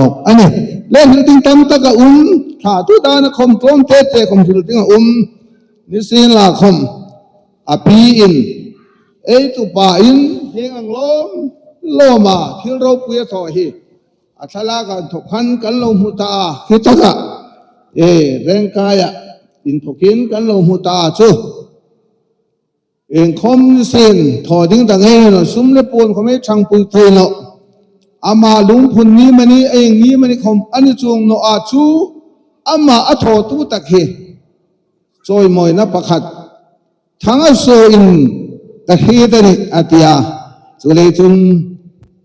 nawk a ni. Le thil ding tam tak a um, thla tu dan a khawm tlawm te te khawm thil ding a um, ni sin la khawm a pi in ei tu pa in heng ang lawm lawm a thil ropui a thawh hi a thlalak ah thawk khan kan lo hmu ta a khi takah e rengkai ah in thawk in kan lo hmu ta a chu. Engkhawm sin thaw ding dang ei lo sum le pawn khawm ei thang pui thei lo. Amah lungphun ni mani eng ni mani khawm ani chuang no a chu amah a thaw tu tak hi chawimawina pakhat thang a saw in ka hrit ani a ti a. Chu lei chun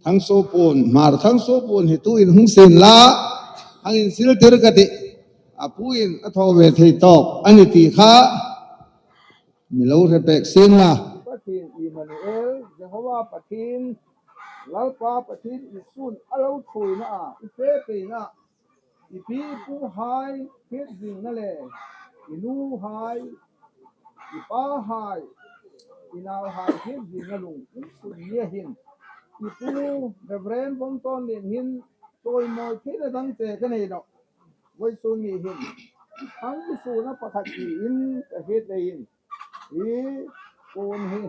thang saw pawn hmar thang saw pawn hi tu in hung sin la hang in sil tir ka ti a pu in a thaw ve thei tawk ani ti kha. Mi lo hre pek sin la. Pathian Immanuel, Jehovah Pathian, Lalpa Pathian Isu'n a lo thuina ah i fe peina, i pi i pu hai hriat zingna le i nu hai, i pa hai, i nau hai hriat zingna lung in sun nia hin. I pu Reverend Vawmtawn Lian hin chawimawi theihna dang che ka nei loh. Vawi chu ni hin thang suna pakhat niin ka hriat lei in hi pawn hi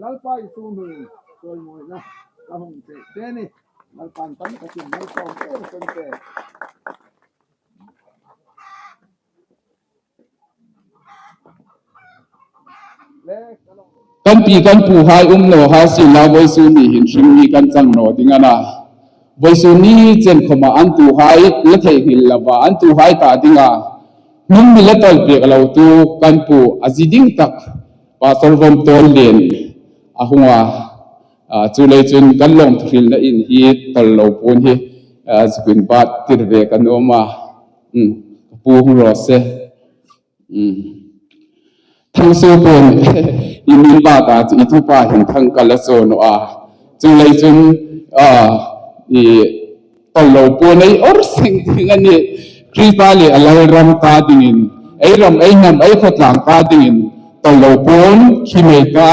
Lalpa i chu hming chawimawina ka hawng che che ni. Lalpa'n tam takin malsawm em em che. Kan pi kan pu hai um no ha si la voi su ni hin hring mi kan chang no ding ana. Voi su ni chen khoma an tu hai la thei hngil lova an tu hai ta dinga hnung mi la tol pek lo tu kan pu a zi ding tak Pastor Vom Tawn Lian a hunga chu lei cun kan lawm thuhril na in hi tol lo pun hi zukin bat tir ve kan um a. Ka pu hung rawh se. Thang su pun i min ba ta chu i tupa hin thang kal a chaw no a. Chu lei cun i tol lo pun ei or sing thing ani. Krista le a lal ram ta dingin ei ram ei hnam ei khawtlang ta dingin tol lo pun khi mei ta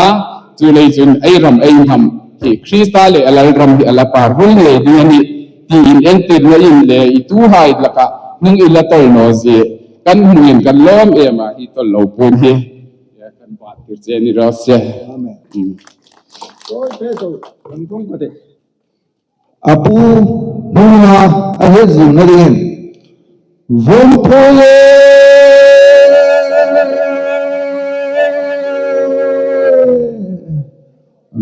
chu lei cun ei ram ei hnam hi Krista le a lal ram hi a la par vul ngei ding ani. Tiin entirna in le i tu hai lakah hnung i la tol naw zi kan hmung in kan lawm em a hi tol lo pun hi kan bat tir che ni ro se. Amen. Toi pe to kan kong ka te. Apu hmuna a het zing na dingin vom phoye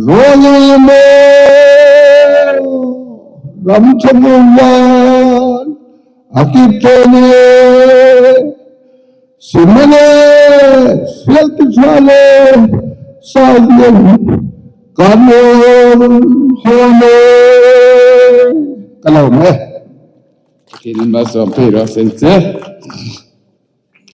Rawlei maw ram thamuan a kip tawn e, sihmanhseh fialti ṭha le sailian kan awn hawn e. Ka lawm e. Pathian in malsawm thei rawh sen che.